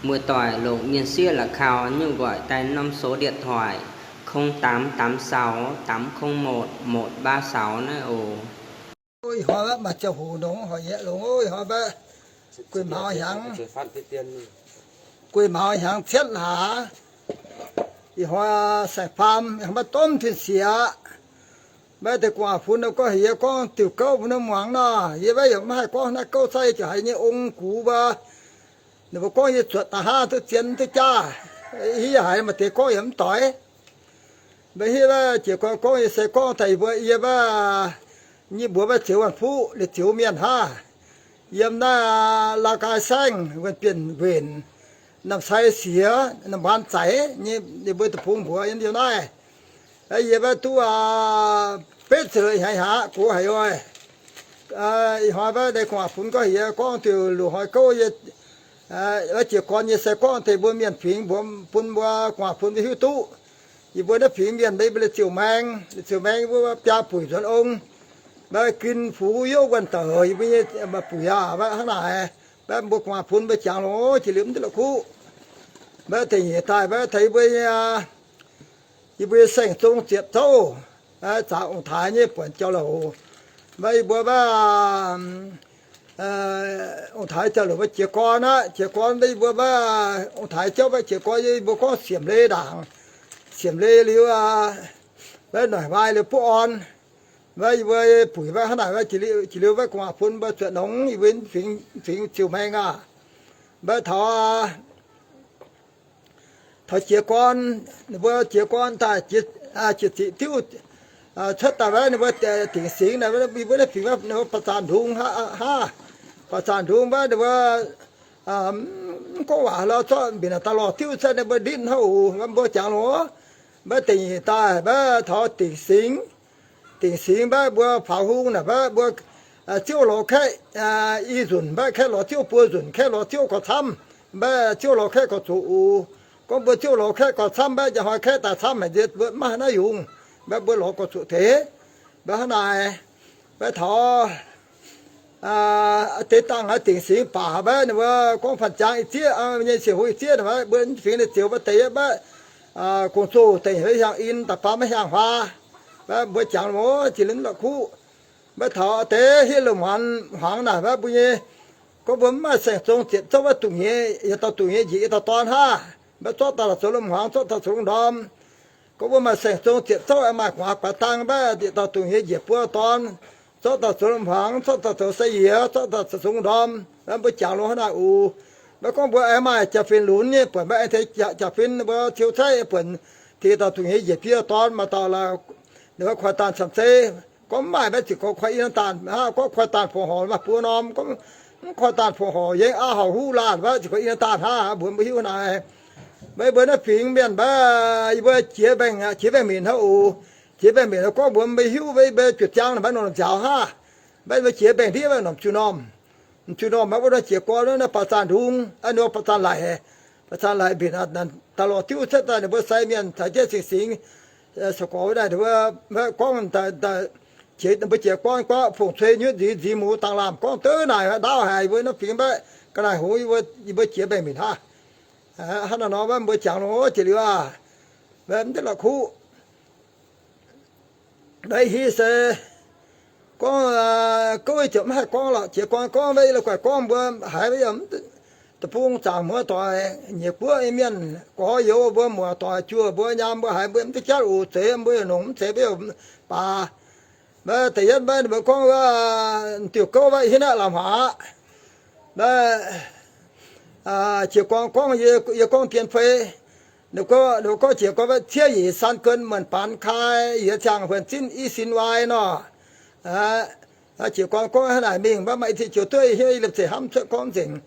Muoz-doic longc mienh sieqv la'kau nyungc nqoi daaih norm số điện thoại không tám tám sáu tám không một một ba sáu naaiv oc. Ih hnoi mbaeqv maaih ziangh hoc nongx hoic nyei longx, ih hnoi mbaeqv guei mauz hnyangx, guei mauz hnyangx cietv hlaax. Ih hnoi saeng-faam, ih hnoi mbaeqv domh tin-sieqv. Mbaeqv deix gu'nguaaz-fun nor gorngv heuc yie gorngv diuh gouv mbuo norm muangx nor, yie mbaeqv yaac mv haih gorngv naaiv gouv, cai ziouc haiz nyei ong gux mbuo. Ninh mbuo gorngv yie zuotc da'hnangv duqv zien duqv jaav, hiuv haiz maaih deix gorngv yaac mv doix. Mbaeqv hiuv mbaeqv jiez gorn gorngv yie se gorngv daaih yie mbuo, yie mbaeqv nyei mbuox mbaeqv zioux Waanh Fuqv, liuz zioux mienh hnangv. Yiem naaiv Laa Gai Saengv, Wuonh Bienh Wenc, Namh Sai Siex, Namh Mbaanx Zaic nyei, ninh mbuo deic-bung mbuox yiem liuz naaiv. Yie mbaeqv duqv betv ziepc hnyangx aqv, gox haic oc. Ih hnoi mbaeqv deix gu'nguaaz-fun gorngv heuc yie gorngv diuc loz-hnoi gouv, yie mbaeqv jiez gorn yie se gorngv deix mbuo mienh fingx mbuox bun mbuo gu'nguaaz-fun mbuo hiuv duqv. Yie mbuo naaiv fingx mienh mbaeqv yie mbuo liuz ziouc maeng, liuz ziouc maeng yie mbuo biaa buic nzuonx ong, mbaeqv ginv fuv youv wuonh douc yie mbuo nyei buic aqv. Mbaeqv hnangv naaic, mbaeqv mbuo gu'nguaaz-fun mbuo jangx longx jiex liuz mv duqv la'kuqv. Mbaeqv deix nyeic daaih mbaeqv taux yie mbuo nyei, yie mbuo nyei saeng-zong ziepc zouv, zaqc ong-taaix nyei buonc jauv-louc. Mbaeqv yie mbuo mbaeqv ong-taaix jauv-louc mbaeqv jiez gorn aqv. Jiez gorn mbaeqv yie mbuo mbaeqv ong-taaix jauv mbaeqv jiez gorn, yie mbuo gorngv siemc leiz ndaangc. Siemc leiz liuz, mbaeqv noic maaih liuz buov orn. Mbaeqv yie mbuo buic mbaeqv hnangv naaic, jiex liuz mbaeqv gu'nguaaz-fun mbuo zuotc nongx, yie mbuo fingx ziouc maeng aqv. Mbaeqv taux taux jiez gorn, ninh mbuo jiez gorn daaih, jiez ziqc diuv cuotv daaih mbaeqv ninh mbuo dingc singx naaic, yie mbuo naaiv fingx ninh mbuo ba'zanc ndungz hnangv, ba'zanc ndungz mbaeqv ninh mbuo mv gorngv waac lorz zorqv mbenc daaih lorz diuv cuotv ninh mbuo nditv hnangv oc. Mbaeqv mbuo jangx longx, mbaeqv dingc daaih mbaeqv taux dingc singx. Dingc singx mbaeqv mbuo faaux hung naaic mbaeqv mbuo ziouv lorz kaeqv i nzunc, mbaeqv kaeqv lorz ziouv buo nzunc, kaeqv lorz ziouv gorx camv, mbaeqv ziouv lorz kaeqv gorx zuqc oc. Gorngv mbuo ziouv lorz kaeqv gorx camv mbaeqv njang hnoi kaeqv daaih camv haic nziex mbuo mv maaih naaiv yungz, mbaeqv mbuo lorz gorx zuqc deix. Mbaeqv hnangv naaic, mbaeqv taux deix dangh aqv, dingc singx baac mbaeqv ninh mbuo gorngv fanh jangx i zieqv nyei, sieqv-hungh i zieqv naaic mbaeqv mbuo fingx ninh zioux mbaeqv deix mbaeqv gong-zoh deix maiv hiaangx in, da'faam maiv hiaangx huaa. Mbaeqv mbuo jangx longx jiex liuz mv la'kuqv. Mbaeqv taux deix hiuv loz-hmuangx, hmuangx naaic mbaeqv mbuo nyei, gorngv mbuo mv maaih saeng-zong ziepc zouv mbaeqv dungc nyei, yietc dauh dungc nyei njiec yietc dauh dorn hnangv. Mbaeqv zorqv daaih la'zoux loz-hmuangx, zorqv daaih zoux loz-ndorm. Gorngv mbuo maaih saeng-zong ziepc zouv, maaih gu'nguaaz guaax dang mbaeqv yietc dauh dungc nyei njiec buo dorn, zorqv daaih zoux loz-hmuangx, zorqv daaih zoux sai-yiez, zorqv daaih zoux loz-ndorm. Mbaeqv mbuo jangx longx hnangv naaic oc. Mbaeqv gorngv mbuo aengx maaih jaax-fin lunx nyei buonc, mbaeqv aengx teix jaax-fin mbuo tiux caaiv buonc, teix dauh dungc nyei njiec biei dorn, maaih dauh la'kuaih daanh camv-zei. Gorngv mv maaih mbaeqv ziouc gorngv kuaih i norm daanh hnangv, gorngv kuaih daanh fongc horc maaih buo norm, gorngv mv kuaih daanh fongc horc yiem aqv, hauc huv laanh mbaeqv ziouc gorngv i norm daanh hnangv. Mbuo mbuo hiuv naaic, mbaeqv yie mbuo naaiv fingx mienh mbaeqv yie mbuo jiex mbaengc, jiex mbaengc minc hnangv oc. Jiex mbaengh mbenc gorngv mbuo maiv hiuv, mbuo juoz ziangv mbaeqv norm nziaaux hnangv. Mbaeqv mbuo jiex mbaengh ndiev mbaeqv norm ziuh normh. Ziuh normh mbaeqv wuov norm jiex gorn wuov naaiv ba'zanh ndung, wuov norm ba'zanh laic, ba'zanh laic mbenc daaih lorz diuv cuotv daaih ninh mbuo sai mienh caux jienv singx singx, se gorx wuov naaiv gorngv, jiex ninh mbuo jiex gorn gorngv fong-cuei nyutv nziz nziz muz dangh laamh gorngv deix naaic ndaauv haic, yie mbuo naaiv fingx mbaeqv ga'naaiv hngongx, yie mbuo jiex mbaengh mbenc hnangv. Hnangv naaic nor mbuo jangx longx jiex liuz aac, mv deix la'kuqv. Naaiv hiuv se gorngv, gouv ziouc mv haih gorngv lorqc. Jiex gorn gorngv mbaeqv yie la'guaih gorngv mbuo haiz mbaeqv yie deic-bung zaangc muoz-doic nyei guoqv nyei mienh gorx-youz mbuo muoz-doic juoh mbuo nyaam mbuo haiz mbuo mv duqv jatv oc. Zeiz mbuo yaac nongc mv zeiz mbuo yaac baac. Mbaeqv da'yietv mbaeqv ninh mbuo gorngv wuov diuh gouv mbaeqv hiuv naaiv lamz haaix aqv. Mbaeqv jiex gorn gorngv, yie gorngv dien fei. Ninh mbuo gorngv jiex gorn mbaeqv ciev yec san guon muonc baanx kai yiez ziangh huonc zinh i sin waai nor. Jiex gorn gorngv hnangv naaic mingh mbaeqv maaih i zieqv joux dueiv hiuv yie liemh zeih hnamv cuotv gorngv nzengc.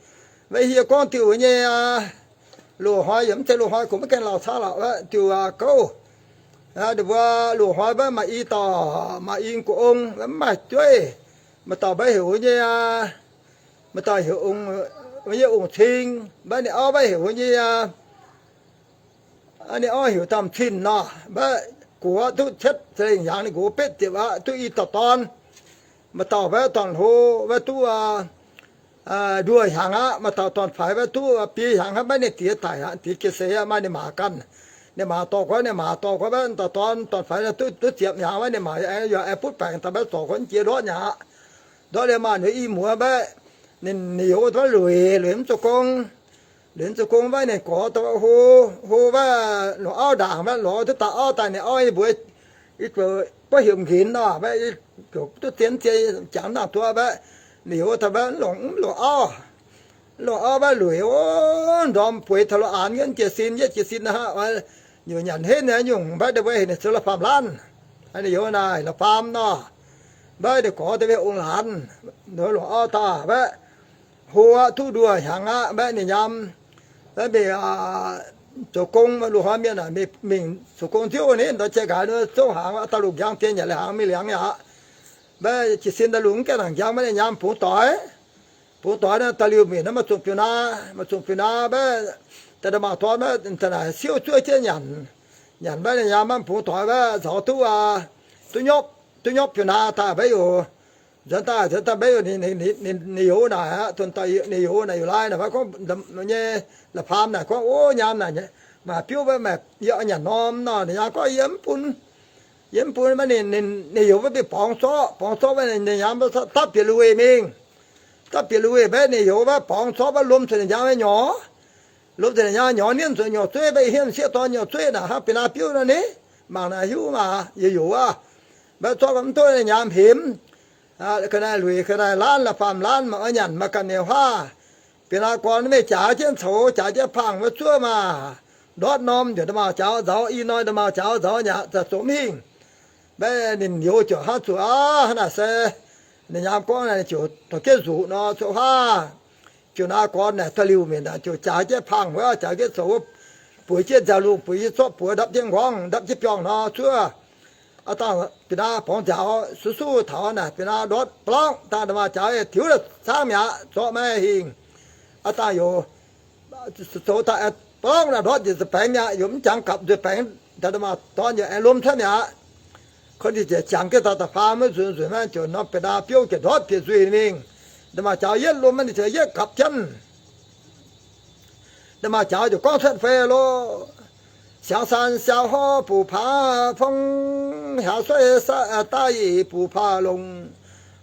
Mbaeqv hiuv gorngv diuh nyei loz-hnoi yaac mv zeiz loz-hnoi, kungx maiv gaengh lauh caqv lorqc, diuh gouv. Ninh mbuo loz-hnoi mbaeqv maaih i dauh, maaih i gu'ong, mv maaih dueiv. Maaih dauh mbaeqv heuc nyei, maaih dauh heuc nyei ong-cing, mbaeqv ninh auv mbaeqv heuc nyei, ninh auv heuc dauh m'cin nor. Mbaeqv gox duqv cietv za'lengh hnyangx ninh nqox betv ziepc aqv, duqv i dauh dorn. Maaih dauh mbaeqv dorn-hlo mbaeqv duqv nduoh hnyangx aqv. Maaih dauh dorn-faix maiv duqv biei hnyangx hnangv, maiv ninh diex daic aqv, diex jiex seix aqv, maaih ninh maa ganh. Ninh maa dorh gorngv, ninh maa dorh gorngv maiv dauh dorn, dorn-faix duqv, duqv ziepc hnyangx maiv ninh maa, yaac aengx butv baengc daaih maiv zorc gorngv jiex ndortv nyei aqv. Ndortv liuz maaih ninh i muoz maiv, ninh, ninh youz maiv lueic, lueic mv zoux gong. Liuz zoux gong maiv ninh gorx daaih hlo, hlo maiv longc auv ndaangc maiv lorz duqv dauh auv daaih, ninh auv mbuox, buov heuc nqinx nor, maiv duqv zien zien jangx nangh duqv maiv, ninh youz daaih maiv longc, mv longc auv. Longc auv maiv lueic, ndorm bueix taux la'aanx jiez sin, yietv jiez sin hnangv, nyungc nyanc henv nyei nyungc maiv, ninh mbuo heuc ninh zoux la'faam laanh. Ninh youz naaic la'faam nor, maiv ninh gorx daaih maiv ong laanh, longc auv daaih maiv, hlo aqv, duqv nduoh hnyangx aqv, maiv ninh nyaam, maiv mingh zoux gong, maiv lungh hnoi mienh mingh zoux gong nziouv ninh ndortv jiex nqaaix nor zouv hnaangx, daaih lungh njang dien yaac lai hnaangx mingh liangx aqv. Maiv jiez sin daaih lungh mv gaengh nangc njang, maiv ninh nyaam bungx doic. Bungx doic naaiv daaih liuz mingh naaiv maaih zungh biux naa, maaih zungh biux naa maiv, daaih nda'maauh dorn maiv, daaih naaic siouv zuov jienv nyanc. Nyanc maiv ninh nyaam maiv bungx doic maiv nzaaux duqv, duqv nyopv, duqv nyopv biux naa daaih maiv youz. Nzuonx daaih, nzuonx daaih maiv youz, ninh youz naaic aqv, ninh youz naaic youz laai naaic maiv gorngv nyei, la'faam naaic gorngv, ov, nyaam naaic, maaih biouv maiv, maaih yie nyanc norm nor. Ninh nyaam gorngv, yie mv bun, yie mv bun maiv. Ninh, ninh youz maiv bieqc borngz zorqv, borngz zorqv maiv, ninh nyaam dapv bieqc lui-weih mingh. Dapv bieqc lui-weih maiv, ninh youz maiv borngz zorqv maiv lomh zuqc ninh nyaam nyei nyorx. Lomh zuqc ninh nyaam nyorx nienv zuqc nyuoz zueiv maiv, hienv sieqv dorn nyuoz zueiv naaic hnangv bieqc naaiv biouv nor ni. Mangc naaic hiuv maah, yie youz aqv. Maiv zorqv mv duqv ninh nyaam hemx. Ga'naaiv lueic, ga'naaiv laanh, la'faam laanh, maaih oix nyanc maaih ganh nyei huaav. Bieqc naaiv gorn maiv jaax jienv coux, jaax jienv pangh wuov zuov maah. Ndortv norm njiec nda'maauh jaax nzaaux, i hnoi nda'maauh jaax nzaaux nyei aqv, za'gengh zomx hingh. Maiv ninh youz ziouc hnangv zuqc aqv, hnangv naaic se ninh nyaam gorngv naaic ziouc dorh jienv nzuqc nor, zuqc huaav. Ziouc naaiv gorn naaic da'liuh mienh naaic ziouc jaax jienv pangh wuov, jaax jienv coux, bueix jienv nziaaux lungh, bueix jienv zorqv buoz, ndapv jienv nqorngv, ndapv jienv biorngh nor zuov. Aa dangh bieqc naaiv borngz nziaaux suv suv taux naaic bieqc naaiv ndortv blauv dangh nda'maauh jaax tiux daaih caangv mi'aqv, zorqv maiv hingh. Aa dangh youz zoux daaih blauv naaic ndortv njiec nzuih baengx mi'aqv, youz mv jangx gapv nzuih baengx, nda'maauh dorn yaac aengx lomh cuotv mi'aqv. Kov ninh ziouc jangx jienv daaih da'faam maiv nzuih nzuih maiv, ziouc norm bieqc naaiv biouv ziouc ndortv bieqc nzuih mingh. Nda'maauh jaax yietv lomh maiv, ninh ziouc yietv gapv jienv. Nda'maauh jaax ziouc gorngv cuotv fei loh. Siangx san siaaux horv buc paav fong, hiaaux sueiv daaih yic buc paav longc.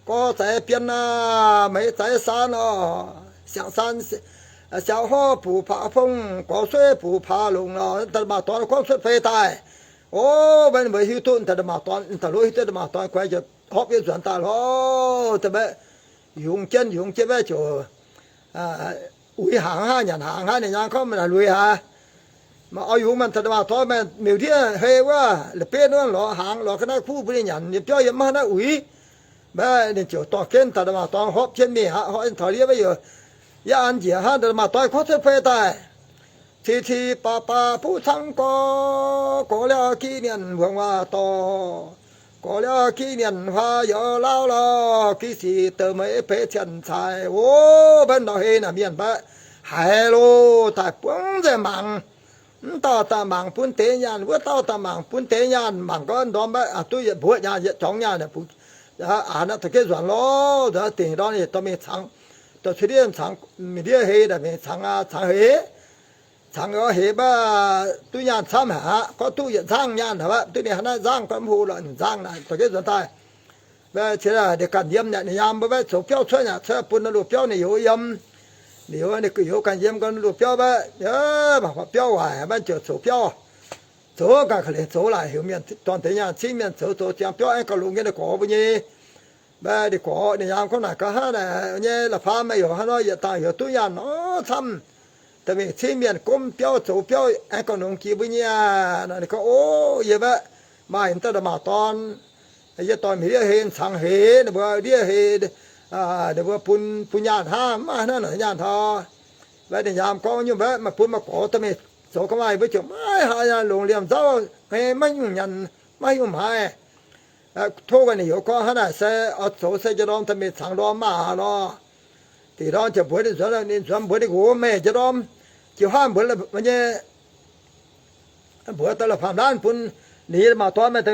Gorx zaaix bienh aac, meix zaaix saan oc. Siangx san siaaux horv buc paav fong, gorx sueiv buc paav longc oc. Nda'maauh dorn gorngv cuotv fei daaih. O, maiv ninh mbuo hiuv duqv da'maauh dorn, da'lov hiuv duqv da'maauh dorn guaix ziouc hopv yiem nzuonx daaih loh. Da'maauh yungz jienv, yungz jienv maiv ziouc uix hnaangx hnangv, nyanc hnaangx hnangv. Ninh nyaam gorngv, naaic lui haic. Maaih oix yungz maanh da'maauh dorn maaih miuc ndiev hei wuov, la'benv wuov lorz hnaangx, lorz ga'naaiv kuv bun ninh nyanc, yiem biauv yiem maiv hnangv naaiv uix. Maiv ninh ziouc dorh jienv da'maauh dorn hopv jienv mingh aqv. Hopv jienv taux ndiev maiv youz, yaac an njiec hnangv, da'maauh dorn gorngv cuotv fei daaih. Ti ti baa baa buv cangv gorx, gorx liaauh giv mienh wuongx waac dorh, gorx liaauh giv mienh huaa youz lauv lorh, giv sic douc meix peix cien caaix. O, maiv nor hei naaic mienh mbaeqc haiz loh, daaih buangv nzengc mangc. Mv dauh daaih mangc bun deix nyaanh, wuov dauh daaih mangc bun deix nyaanh. Mangc gorngv ndorm mbaeqc duqv yietc mbuoqv nyaanh, yietc jorngx nyaanh, aqc naaiv dorh jienv nzuonx loh. Nzuonx dingc ndorn yietc dorh mingh cangx, dorh cuotv ndiev cangx, mingh ndiev hei naaic mingh cangx, cangx heix. Cangx heix maiv, duqv nyaanh camv haic aqv. Gorngv duqv yietc nzangv nyaanh haic aqv, duqv ninh hnangv naaiv nzangv gorngv mv hlo lorqc, nzangv naaic dorh jienv nzuonx daaih. Maiv qiex ninh ganh yiem, ninh nyaam mbuo maiv zoux biauv cuotv aqv, cuotv bun naaiv loz biauv ninh youz yiem. Ninh youz, ninh youz ganh yiem gorngv naaiv loz biauv maiv, mangc buatc biauv waaic maiv ziouc zoux biauv. Zoux ganh ga'lengc zoux laaic heuc mienh dorn deix nyaanh cingv mienh zoux, zoux ziangx biauv aengx gauh longx nyei, ninh gorx mbuo nyei. Maiv ninh gorx ninh nyaam gorngv naaic gaax hnangv naaic nyei, la'faam maiv youz hnangv nor, yietc dangh youz duqv nyaanh nor camv. Da'mingh cingv mienh gomv biauv zoux biauv aengx gauh longx jiex mbuo nyei aqv. Nor ninh gorngv, o, yie maiv maaih m'dauh da'maauh dorn. Yie dorh mingh ndiev hei cangx heix, ninh mbuo ndiev hei, ninh mbuo bun, bun nyaanh hnangv, mv maaih hnangv naaic nyaanh taux. Maiv ninh nyaam gorngv nyungc mbaeqc maaih bun maaih gorx dorh mingh zoux ga'maaih, mbuo ziouc maiv haaix longc liemh nzauv, maiv nyungc nyanc, maiv nyungc hmaaix. Tov ganh ninh youz gorngv hnangv naaic se oix zoux se njang ndorm dorh mingh cangx ndorm maah nor. Dingc ndorm ziouc mbuox ninh nzuonx, ninh nzuonx mbuox ninh nqox, meih njang ndorm jiex huaav mbuox nyei, mbuox daaih la'faam laanh bun ninh nyei da'maauh dorn maiv,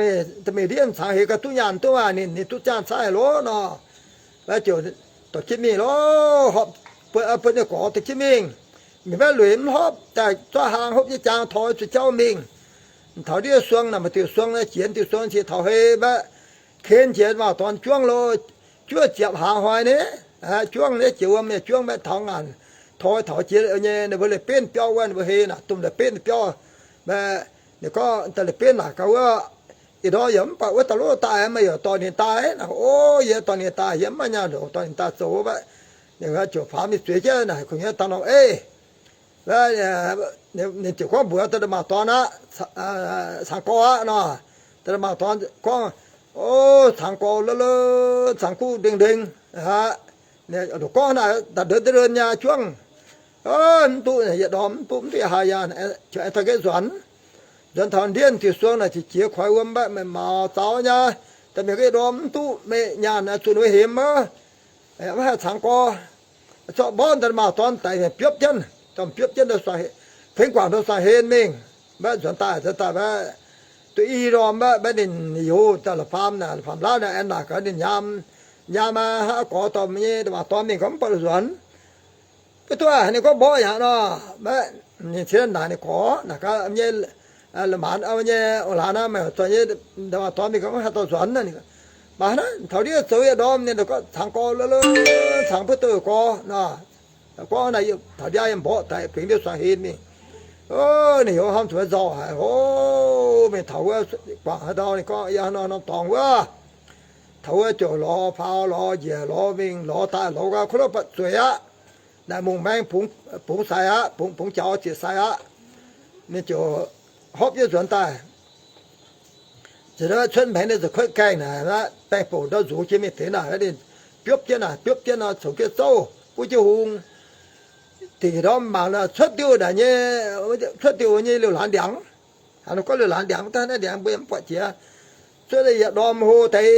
dorh mingh ndiev cangx heix gauh duqv nyaanh duqv maah, ninh, ninh duqv nyaanh cai loh nor. Maiv ziouc dorh jienv mingh loh, horpc bun, bun ninh gorx dorh jienv mingh. Mingh maiv lueic mv horpc, daaih zorqv hlaang hopv nyei jaang toi zuqc jauv mingh. Taux ndiev suong naaic, maaih diuh suong naaiv, jiex diuh suong qiex taux hei mbaeqv, ken jiex maauh dorn juangv loh, juov ziepc hlaax hnoi ni, juangv nyei jiex wuom nyei juangv mbaeqv taux ngaanc toi taux jiex nyei, ninh mbuo leiz-benv biauv wuov, ninh mbuo hei naaic domh leiz-benv biauv. Mbaeqv ninh gorngv daaih leiz-benv naaic gaax wuov, ih ndorm yaac mv baac wuov daaih lov daaih, meih yaac dorh ninh daaih. Naaic, o, yie dorh ninh daaih, yie mv maaih nyaanh longc dorh ninh daaih zoux mbaeqv. Ninh ziouc faaux mingh zueiz jienv naaic, kungx nyei dangh norm eix. Ninh ziouc gorngv mbuox da'maauh dorn aqv, caangx gorx aqv nor, da'maauh dorn gorngv, o, caangx gorx lov lov, caangx guv ndeng ndeng aqv. Gorngv naaic da'ndonx ndonx nyei juangv, mv duqv, yietc ndorm mv duqv, mv duqv haih yaac aengx dorh nqemh nzuonx. Nzuonx taux ndiev diuh suong naaic, jiex jiex koix wuom mbaeqv, meih mauz zaux nyei, da'mienh yietc ndorm mv duqv, meih nyaanh zuqc ninh hemx wuov. Mv haih caangx gorx, zorqv mborqv da'maauh dorn daic mingh biopv jienv, dorh biopv jienv, fengx guangc ndongc saeng-hlen mingh. Mbaeqv nzuonx daaih, nzuonx daaih mbaeqv, duqv i ndorm mbaeqv, mbaeqv ninh youz daaih la'faam naaic, la'faam laanh naaic aengx naaic gaax ninh nyaam, nyaam aqv, hnangv gorx dorh nyei da'maauh dorn mingh gorngv mv buatc nzuonx. Mv duqv aqv, ninh gorngv mborqv yaac nor, mbaeqv ninh ciev naaic ninh gorx naaic gaax nyei, la'maanz nyei, o, laanh aqv, meih dorh nyei da'maauh dorn mingh gorngv mv haih dorh nzuonx. Mv baac naaic taux ndiev zoux yietc ndorm ninh gorngv caangx gorx lov lov, caangx buov douh gorx nor. Gorngv naaic taux ndiev yiem mborqv daic fingx ndiev suangx hlen mingh. Ninh heuc hnamv zuqc nzauh haic, o, mingh taux wuov guangc haaix ndau, ninh gorngv yie haaix nor norm dorngx wuov. Taux wuov ziouc lorz faaux lorz njiec lorz mingh lorz daaih lorz gau, kuv lov buatc zueiz aqv. Naaic mungh maeng bungx sai aqv, bungx, bungx jaux zieqc sai aqv. Ninh ziouc hopv yie nzuonx daaih. Cuotv maengx ninh ziouc kuotv gaengh naaic, baengh bouc ndau nzungx jiex mingh deix naaic, ninh biopv jienv naaic, biopv jienv nor, coux jienv zouv, buov jienv hung. Dingc ndorm mangc cuotv diuh naaic nyei, cuotv diuh nyei liuz laanh ndiangx. Haaix nor gorngv liuz laanh ndiangx, daaih naaiv ndiangx mbuo yaac mv buatc jiex. Cuotv yietc ndorm hlo deix,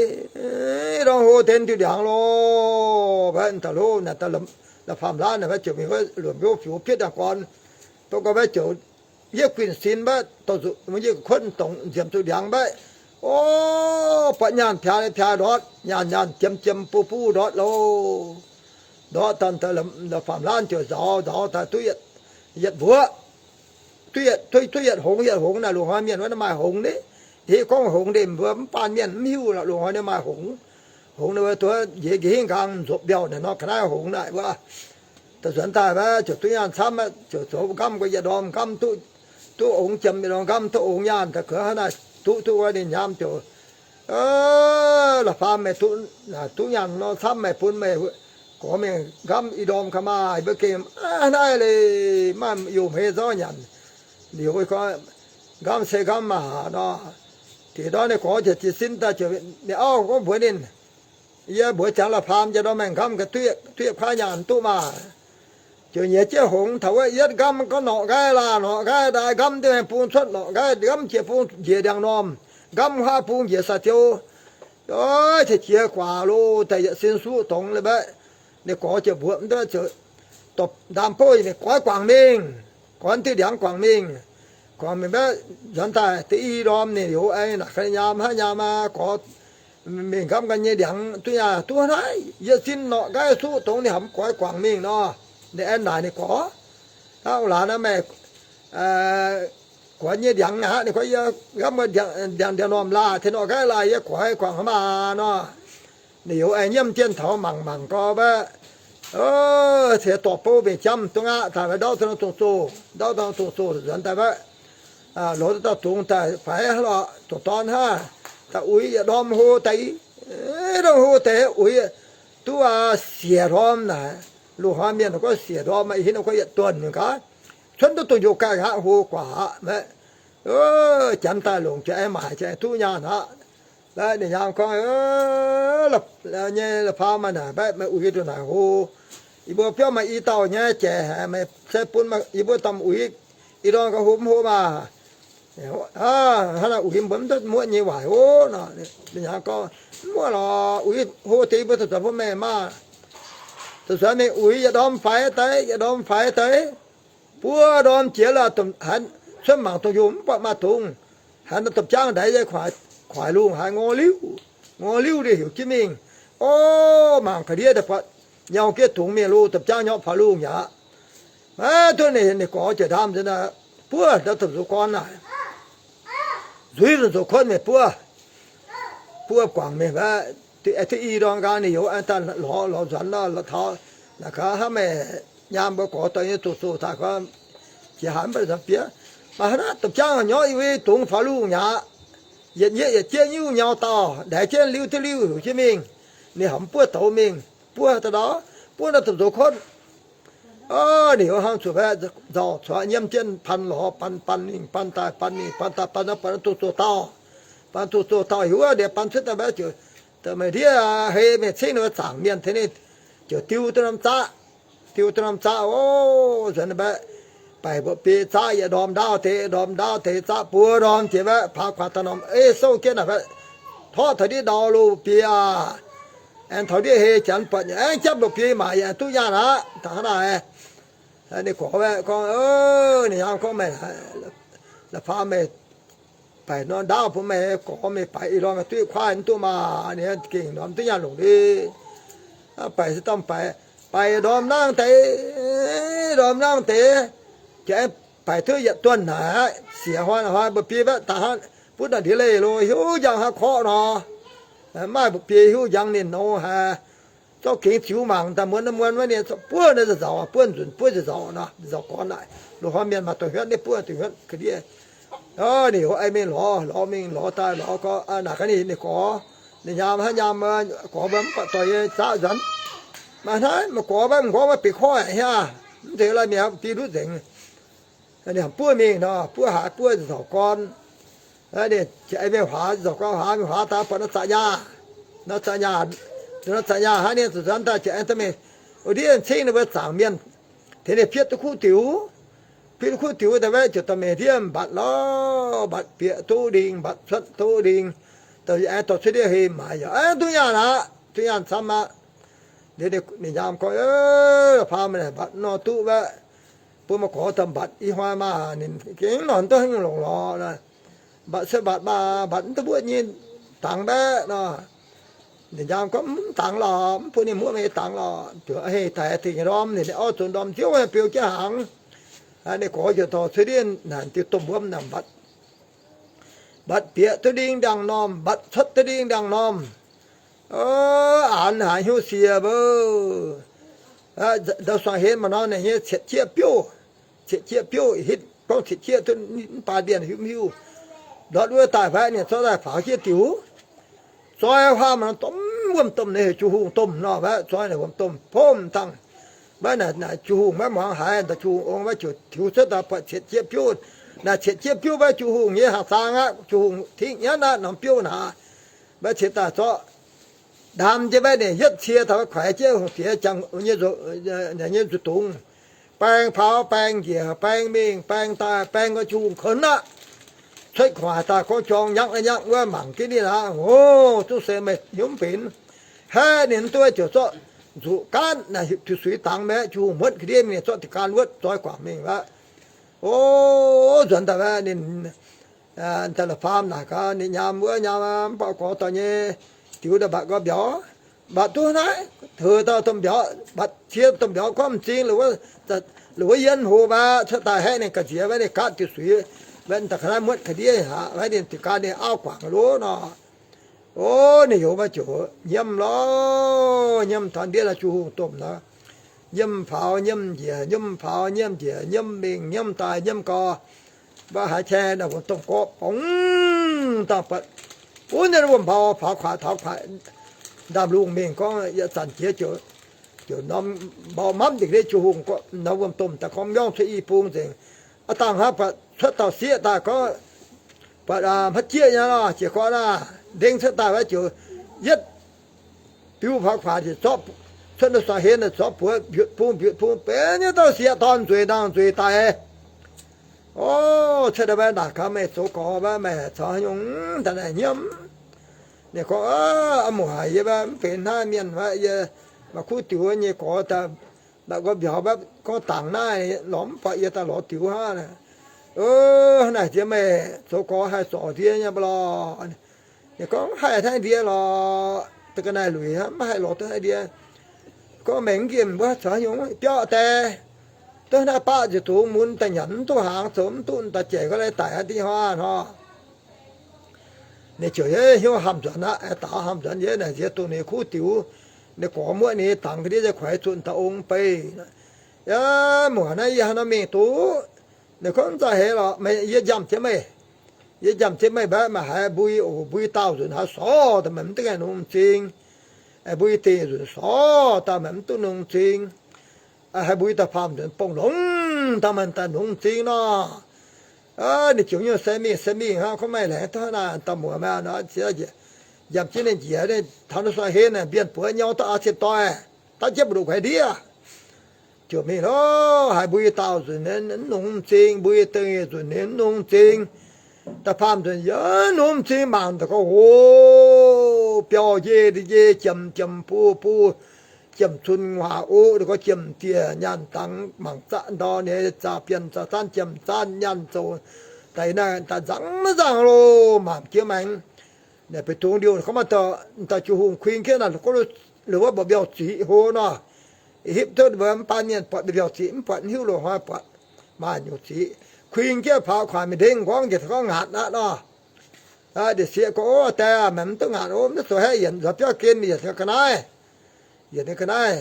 ndorm hlo deix diuh ndiangx loh. Mbaeqv daaih loh, naaic daaih la'faam laanh naaic, mbaeqv ziouc mingh wuov luonc mbiouv fiuv pietv ndiangx-gorn. Dongh gorx mbaeqv ziouc yie guinh sin mbaeqv, dongh zuqc yie kuotv dongh nziemc zuqc ndiangx mbaeqv. O, buatc nyaanh piaa piaa ndortv, nyaanh nyaanh jiem jiem buv buv ndortv loh. Ndortv daaih la'faam laanh ziouc nzauz nzauz daaih duqv yietc mbuoqv, duqv yietc hongx, yietc hongx naaic, loz-hnoi mienh wuov maaih hongx ni. Yie gorngv hongx ndeic mbuo mv baan mienh mv hiuv lorqc, loz-hnoi ninh maaih hongx. Hongx ninh mbuo duqv njiec nqa'hingv nqaang nzopv mbiauh naaic nor, ga'naaiv hongx naaic wuov. Daaih nzuonx daaih mbaeqv ziouc duqv nyaanh camv, ziouc zoux nqamv nqoi yietc ndorm nqamv duqv, duqv ongx jiem yietc ndorm nqamv duqv ongx nyaanh daaih gux hnangv naaic duqv duqv wuov ninh nyaam ziouc, la'faam meih duqv, duqv nyaanh nor camv meih bun meih gorx mingh nqamv i ndorm ga'maah mbuo gengh hnangv naaiv leiz maaih yungh hmei zorqv nyanc. Liuz gorngv nqamv se nqamv maah nor, dingc ndorm ninh gorx ziouc jiez sin daaih ziouc ninh auv gorngv mbuox ninh, yie mbuox ziangx la'faam jiex ndorm maengx nqamv ga'duqv, duqv yietc kuaaiv nyaanh duqv maah. Ziouc nyiex jienv hongx taux wuov yietv nqamv gorngv norqc nqaaiv laah, norqc nqaaiv ndaaih nqamv diuh maengx bung cuotv, norqc nqaaiv nqamv jiex bung njiec ndiangx-normh, nqamv huaav bung njiec saa-ziou. Oix, taux jiex guaax loh, daaih yietc sin suqv dongz mbaeqv. Ninh gorx ziouc mbuox mv duqv ziouc dorh ndaam bouv mingh goix guangc mingh, goix diuh ndiangx guangc mingh. Guangc mingh mbaeqv nzuonx daaih da'yietv ndorm ninh youz aengx naaic ga'naaiv nyaam hnangv nyaam aqv, gorx mingh nqamv ga'nyei ndiangx duqv nyaah duqv naaiv yietc sin norqc nqaaiv suqv dongz ninh hamx goix guangc mingh nor. Ninh aengx naaic ninh gorx, hnangv laanh aqv, meih goix nyei ndiangx aqv. Ninh gorngv, yie nqamv ndiangx-normh laah, tengx norqc nqaaiv laah, yie goix guangc maah nor. Ninh youz aengx nyiemv jienv taux mangc mangc gau mbaeqv, tengx dorh bouv mingh jamv duqv aqv. Daaih mbaeqv ndauv daaih nor dongh zoh, ndauv daaih nor dongh zoh nzuonx daaih mbaeqv, lorz duqv dauh dungz daaih faix lorqc, dongh dorn hnangv. Daaih uix yietc ndorm hlo deix, ndorm hlo deix uix duqv siec ndorm naaic. Loz-hnoi mienh gorngv siec ndorm, ih hnoi gorngv yietc duonh mingh gaax, cuotv duqv dongh njoux ganh aqv, hlo guaax aqv. Mbaeqv janx daaih longc jiex aengx maaic jiex aengx duqv nyaanh aqv. Mbaeqv ninh nyaam gorngv, nyei la'faam maah naaic, mbaeqv meih uix duqv naaic hlo. Yie mbuo biauv maaih i dauh nyei jaic haic, meih se bun yie mbuo daaih uix i ndorm gauh hlo mv hlo maah. Hnangv naaic uix mbuo mv duqv muoqv nyei waaic oc. Ninh nyaam gorngv, mv muoqv lorqc, uix hlo deix yie mbuo zuqc zuonx bun meih maah. Zuqc zuonx mingh uix yietc ndorm faix deix, yietc ndorm faix deix. Buo ndorm jiex lorqc, cuotv mangc dongh yoh mv buatc maaih dungz. Haaix nor domh jaangv ndaix yie kuaaic lungh haaix ngor liuh, ngor liuh ndie heuc jienv mingh. O, mangc ga'ndiev daaih buatc nyau giex dungz mingh loh, da'jangv nyorqv faaux lungh mi'aqv. Maiv duqv ninh, ninh gorx jiex ndaamv nzengc, buov ndau zoux gorn naaic, nzuiz zoux kuotv mingh buov, buov guangc mingh wuov. Duqv i ndorm nqaang ninh youz aengx daaih lorz, lorz nzuonx nor, lorz taux naaic gaax hnangv meih nyaam mbuo gorx dorh nyei zoux zoux daaih gorngv, jiex haaix mv baac nzuonx bieqc. Maaih hnangv naaiv da'jangv nyorqv i wei dungz faaux lungh mi'aqv. Yietc nyieqv yietc jieqv nyungc nyau dauh ndaix jienv liuz duqv liuz heuc jienv mingh. Ninh horpc buov douz mingh, buov daaih ndau, buov ndau zoux kuotv. Ninh youz hnangv zuqc nzauh cuotv nyiemv jienv pan lorz, pan, pan mingh, pan daaih, pan mingh, pan daaih, pan nor, pan duqv zoux dauh, pan duqv zoux dauh hiuv wuov ndiev pan cuotv daaih mbaeqv ziouc, meih ndiev hei mingh cingv ninh mbuo zaangc mienh tengx ninh ziouc diu duqv norm zaqv, diu duqv norm zaqv oc. Nzuonx mbaeqv, baic mba'biei zaqv yietc ndorm ndaauv deix, ndorm ndaauv deix zaqv buo ndorm jiex mbaeqv, paax kuax daaih norm ei souv jienv naaic mbaeqv, torqv taux ndiev ndau loh mba'biei aac. Aengx taux ndiev hei janx buatc nyei aengx japv mba'biei maaic yaac duqv nyaanh aqv. Da'hnangv naaic, ninh gorx mbaeqv gorngv, ninh nyaam gorngv, meih la'faam meih baic norm ndaauv bun meih gorx meih baic ih ndorm duqv kuaaiv mv duqv maah. Ninh gengh norm duqv nyaanh longc ndiev. Baic se dorh baic, baic ndorm nangv deix, ndorm nangv deix, jiex aengx baic duqv yietc duonh naaic, siex hnoi hnoi mba'biei mbaeqv da'hnangv butv naaic ndiev leih lo, hiuv njang hnangv korqv nor. Maaih mba'biei hiuv njang ninh nor haic. Zorqv gengx ziux mangc daaih muonz muonz wuov ninh buov naaiv nzauc, buov nzunc buov nzauc nor, nzauc gorn naaic. Loz-hnoi mienh maaih dongh hnyouv ninh buov dongh hnyouv ga'ndiev. Ninh youz ei mingh lorz, lorz mingh lorz daaih lorz gorx, naaic gaax ninh, ninh gorx, ninh nyaam hnangv nyaam, gorx mbuo mv baac doic nyei zaqv nzuonx. Maaih hnangv meih gorx mbuo m'nqorngv mbuo bieqc koiv a'hneiv, mv zeiz laaih mi'aqv, biei ndutv nzengc. Ninh buov mingh nor, buov haaix, buov nzauc gorn. Ninh jiex ei mingh huaax, nzauc gorn huaax, mingh huaax daaih buatc norm zaqc nyaah, norm zaqc nyaah, norm zaqc nyaah hnangv ninh zuqc nzuonx daaih jiex ei daaih mingh, wuov ndiev cingv ninh mbuo zaangc mienh tengx ninh pietv duqv kuv diuc. Pietv duqv kuv diuc daaih mbaeqv ziouc dorh mingh ndiev mbatc lorz, mbatc bieqc duqv ndingh, mbatc cuotv duqv ndingh, dorh aengx dorh cuotv ndiev hei maaiz yaac aengx duqv nyaanh aqv, duqv nyaanh camv aqv. Ninh nyaam gorngv, la'faam meih naaic mbatc nor duqv mbaeqv, bun meih gorx daaih mbatc i hnoi maah, ninh gengh nor duqv haaix nyungc longc lorz. Mbatc se mbatc maah, mbatc mv duqv mbuov nyei dangx mbaeqv nor. Ninh nyaam gorngv, mv dangx lorqc, mv bun ninh muoqv meih nyei dangx lorqc. Hei daic dingc nyei ndorm, ninh orv zoux ndorm nziouv beu jienv hnaangx. Ninh gorx ziouc dorh cuotv ndiev naaic diuh domh wuom naaic mbatc, mbatc bieqc duqv ndingh ndiangx normh, mbatc cuotv duqv ndingh ndiangx normh. Aanx haaix hnyouv sie mbuo, ndau suangx henv maaih norm naaic nyei cietv jieqv biouv, cietv jieqv biouv hitv gorngv cietv jieqv duqv mv baac mienh hiuv mv hiuv. Ndortv wuov daaih mbaeqv ninh zorqv daaih faaux jieqv diuc. Zoi huaam norm domh, wuom-domh naaic heuc Juv-Hungh domh nor mbaeqv, zoi naaic wuom-domh pomv dangh. Mbaeqv naaic, naaic Juv-Hungh maiv muangx haiz, daaih Juv-Hungh ong mbaeqv ziouc tiux cuotv daaih buatc cietv jieqv biouv. Naaic cietv jieqv biouv mbaeqv Juv-Hungh nyei haac zaang aqv. Juv-Hungh tingv nyanv aqv, norm biouv naaic. Mbaeqv cingx daaih zorqv ndaam jienv mbaeqv ninh yietv cie taux kuaix jienv hungh diex jangx nyei nzuih dungz. Baeng paux, baeng njiec, baeng mingh, baeng daaih, baeng gau, Juv-Hungh kouv aqv. Cuotv gu'nguaaic daaih gorngv jorng nyaqv nyaqv wuov mangc jienv ninh aqv. Ov, zungv se meih hnyouv mv benx. Haeqv ninh mv duqv ziouc zorqv nzuqc gaanv naaic tiux suix dangx mbaeqv, Juv-Hungh muotv ga'ndiev mingh zorqv diqc gaanv wuotv zoi guangc mingh aqv. Ov, nzuonx daaih mbaeqv ninh daaih la'faam naaic gaax ninh nyaam wuov, nyaam mv baac gorx dorh nyei diux daaih mbatc nqoi mbiauz, mbatc duqv naaiv heuc dauh domh mbiauz, mbatc cie domh mbiauz gorngv m'zing, la'wuov yien hoc mbaeqv cuotv daaih haeqv ninh ga'nziex mbaeqv ninh gaatv diuh suix, mbaeqv daaih ga'naaiv muotv ga'ndiev aqv, mbaeqv ninh diqc gaanv ninh auv guangc loh nor. Ov, ninh youz mbaeqv ziouc nyiemv lorz, nyiemv taux ndiev naaiv Juv-Hungh domh nor, nyiemv faaux nyiemv njiec, nyiemv faaux nyiemv njiec, nyiemv mingh nyiemv daaih nyiemv gau. Mbaeqv haaix tengx naaic wuom-domh gorqv bongx dangh buatc wuov nyei wuom-mbau faaux kuaaic taux kuaaic ndaamv-lungh mingh gorngv yietc zanc jiex ziouc, ziouc norm mbau mamv ndingc ndiev Juv-Hungh gorngv norm wuom-domh daaih gorngv miorngv cuotv i bung nzengc. Aav dangh hnangv buatc cuotv dauh sieqv daaih gorngv, buatc hmaiv jieqv nyei lorh, jiez gorn aah, ndengv cuotv daaih mbaeqv ziouc yietv biuv faaux kuaaic ziouc zorqv, cuotv nduov suangx henv zorqv buoz mbiutc bung mbiutc bung, benx nyei dauh sieqv dorn nzueic nangh nzueic daic. Ov, cuotv daaih mbaeqv naaic gaax meih zoux gorx mbaeqv meih caux haaix nyungc daaih naaic nyiemv? Ninh gorngv, aa, muoc haic yie mbaeqv mv benx hnangv mienh mbaeqv, yie maaih kuv diuc nyei gorx daaih mbatc nqoi mbiauz mbaeqv gorngv dangc naaiv lorz mv buatc yie daaih lorz diuc hnangv. Ov, naaic ndiev meih zoux gorx haih zorc ndie nyei mv baac lorh. Ninh gorngv, mv haih hnangv ndie lorh, da'ga'naaiv luic hnangv, mv haih lorz duqv hnangv ndie. Gorngv, Meih mv nqemh mbuo zoux haaix nyungc? Biauv daaih, duqv naaiv baqv nziex dungz mun daaih nyanc mv duqv hnaangx, zoux mv duqv daaih jaic ga'naaiv daic aqv, dih hnoi hnoi. Ninh ziouc hnyouv hamh nzuonx aqv, daux hamh nzuonx, yie naaic nziex dongh ninh kuv diux, ninh gorx muoqv ninh dangx ga'ndiev, yie kuaix zuqc dauh ong bei. Yaac muonc naaiv yie haaix nor mingh duqv? Ninh gorngv, Mv za'eix lorqc, yie njamv jienv meih. Yie njamv jienv meih mbaeqv, meih haiz mbui oc, mbui daauh nzunc haaix sorc daaih meih mv duqv ngaih nungx m'zing. Mbui dingh nzunc sorc daaih meih mv duqv nungx m'zing. Haiz mbui daaih faam nzunc bongh longx daaih meih daaih nungx m'zing nor. Ninh ziouc nyuoz se mingh se mingh hnangv, gorngv, Meih laengz duqv naaic dauh muoz maah! Njamv jienv ninh njiec, taux nor sueih henv, mbienv buoz nyau duqv aa cien doih, daav jienv mbu'ndongx guaix ndiev. Ziouc mingh lorqc, haiz mbui daauh nzunc mv nungx m'zing, mbui dingh nzunc mv nungx m'zing, da'faam nzunc yaac nungx m'zing, mangc daaih gorngv, Hov, biauv-njeiv njeiv, jiem jiem buv buv, jiem cun waac oqv, gorngv jiem dieh nyaanh dangx, mangc zaqv ndau nyei, zaah bienh zaah zaanv, jiem zaanv nyaanh zoux daaih naaiv daaih nzangv maiv nzangh loh, mangc jiex maengx. Naaic beic dungz liouh gorngv, maaih dauh Juv-Hungh kuing jienv naaic, gorngv, Loz wuov mbuox mbiauh ziqc hlo nor. Hipv duqv mbuo mv baan mienh buatc mbiauh ziqc, mv buatc, mv hiuv loz-hnoi buatc maaih nyungc ziqc. Kuing jienv faaux kuaaic mingh ndengv nqorngv njiec gorngv ngaatc aqv nor. Ndiev sieqv gorngv, Ov, die aah, meih mv duqv ngaatc ov, mv duqv zoux haaix, yietc nzuonx biauv gen, yietc ga'naaiv, yietc ninh ga'naaiv